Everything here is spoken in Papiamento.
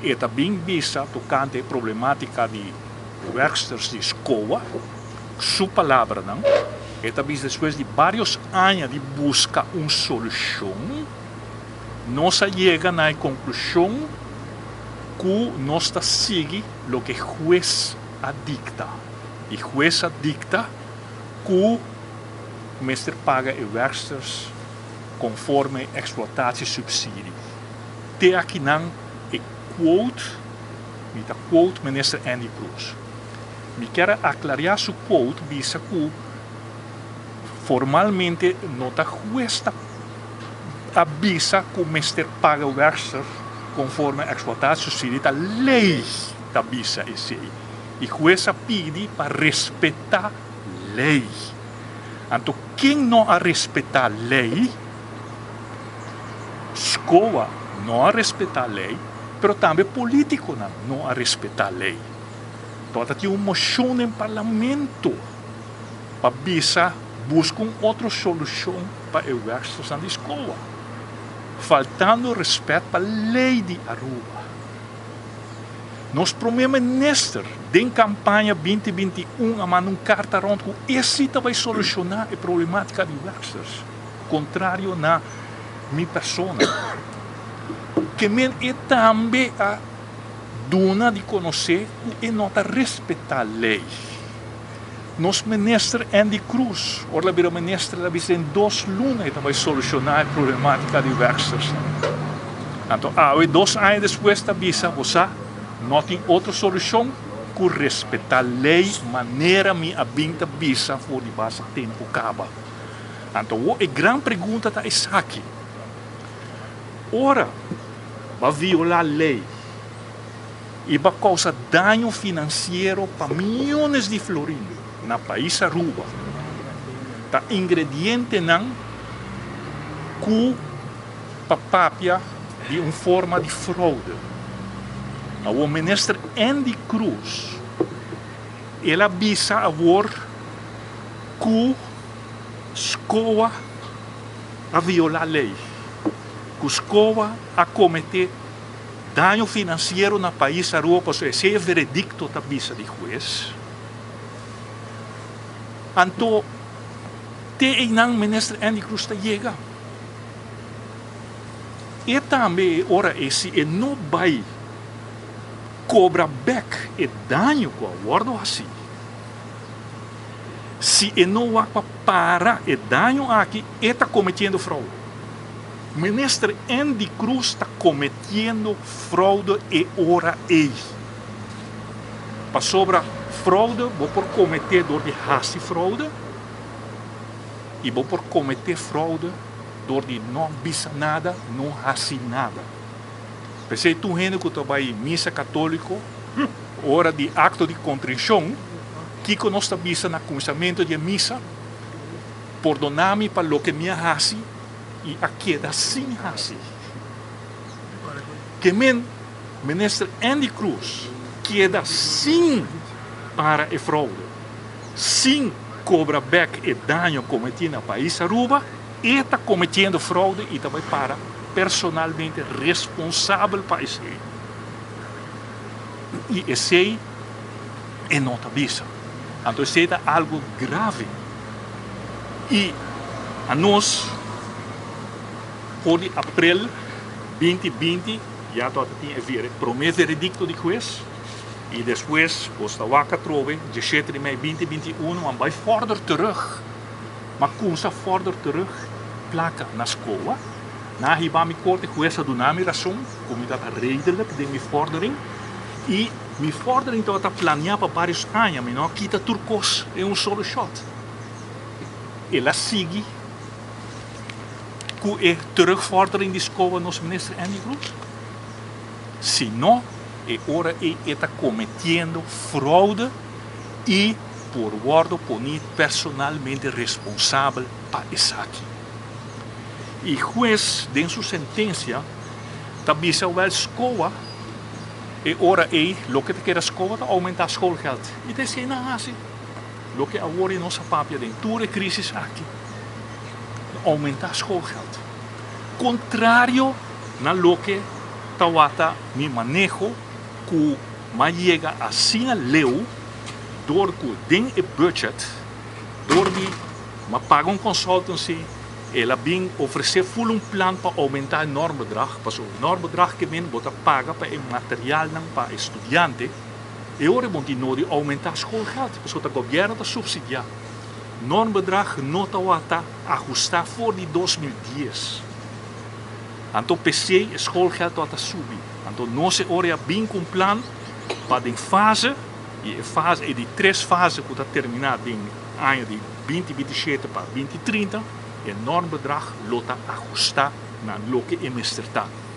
E ta bin bisa tocante e problematica di werksters di SCOA, su palabranan, e ta bisa despues di varios aña di busca un solucion, nos a yega na e conclusion cu nos ta sigui loke hues a dicta. Y hues a dicta cu mester paga e werksters conforme exploitatiesubsidie. Te akinan e quote, mi ta quote Minister Endy Croes. Mi kier a aclaria su quote bisa cu formalmente no ta hues ta a bisa cu mester paga werkster conforme exploitatiesubsidie, ta ley ta bisa esey. Y hues a pidi pa respeta ley. Anto ken no a respeta ley? SCOA no a respeta ley, pero tambe politiconan no a respeta ley. Tabata tin un mocion den parlamento pa bisa busca un otro solucion pa e werkstersnan di SCOA, faltando respet pa ley di Aruba. Nos prome minister den campaña 2021 a manda un carta rond cu esi ta bay soluciona e problematica di werksters, contrario na mi persona. Ke men e tambe a duna di conoce cu e no ta respeta ley. Nos minister Endy Croes, ora el a bira minister, el a bisa den dos luna e ta bai soluciona e problematica di werkstersnan. Anto awe dos aña despues ta bisa, bo sa, no tin otro solucion cu respeta ley manera mi a bin ta bisa for di basta tempo caba. Anto awor e gran pregunta ta esaki, ora bo a viola ley, y ba causa daño financiero pa miyones di florin na pais Aruba, ta ingredientenan cu pa papia di un forma di fraude. Awor Minister Endy Croes el a bisa awor cu SCOA a viola ley, cu SCOA a comete Daño financiero na pais Aruba pasobra esey e veredicto ta bisa di hues. Anto te eynan Minister Endy Croes ta yega. E tambe e ora ey si e no bay cobra bek e daño cu a wordo haci, si e no wak pa para e daño aki e ta cometiendo fraude. Minister Endy Croes ta cometiendo fraude e ora ey. Pasobra fraude bo por comete door di haci fraude y bo por comete fraude door di no bisa nada, no haci nada. P'esey tur hende cu ta bay misa catolico ora di acto di contricion, kico nos ta bisa na cuminsamento di e misa? Pordona mi pa loke mi a haci y a keda sin haci. Ke men Minister Endy Croes keda sin para e fraude, sin cobra bek e daño cometi na pais Aruba, e ta cometiendo fraude y ta bay para personalmente responsabel pa esey. Y esey e no ta bisa. Anto esey ta algo grave. Y anos for di april 2020 ya tabata tin e prome veredicto di hues y despues bos ta wak atrobe 17 di mei 2021 nan bay vorder terug, ma cunsa vorder terug placa na scoa. Nan a hiba mi corte, hues a duna mi rason cu mi tabata redelijk den mi vordering y mi vordering tabata planea pa varios aña, mi no a kita tur cos den un solo shot. El a sigui cu e terugvordering di scoba nos minister Endy Croes? Si no, e ora ey e ta cometiendo fraude y por wordo poni personalmente responsabel pa esaki. Y hues den su sentencia ta bisa wel scoba e ora ey loke ta keda scoba ta aumenta schoolgeld y ta esey nan haci. Loke awor i nos a papia den tur e crisis aki, oumentá schoolgeld, contrario na loke tawata mi maneho ku m'a yega asina leu dor ku den e budget dor di m'a paga un consultancy el a bin ofrece full un plan pa aumenta e normbedrag pasobra normbedrag ke men bo ta paga pa e materialnan pa e studiante e ora bo tin nodi aumenta schoolgeld pasobra ta gobierno ta subsidia. Normbedrag no tawata ahusta for di 2010. Anto p'esei e schoolgeld tawata subi. Anto nos e ora a bin ku un plan pa den fase, i e fase e di tres fase ku ta terminá den aña di 2027 pa 2030, e normbedrag lo ta ahusta na loke e mester ta.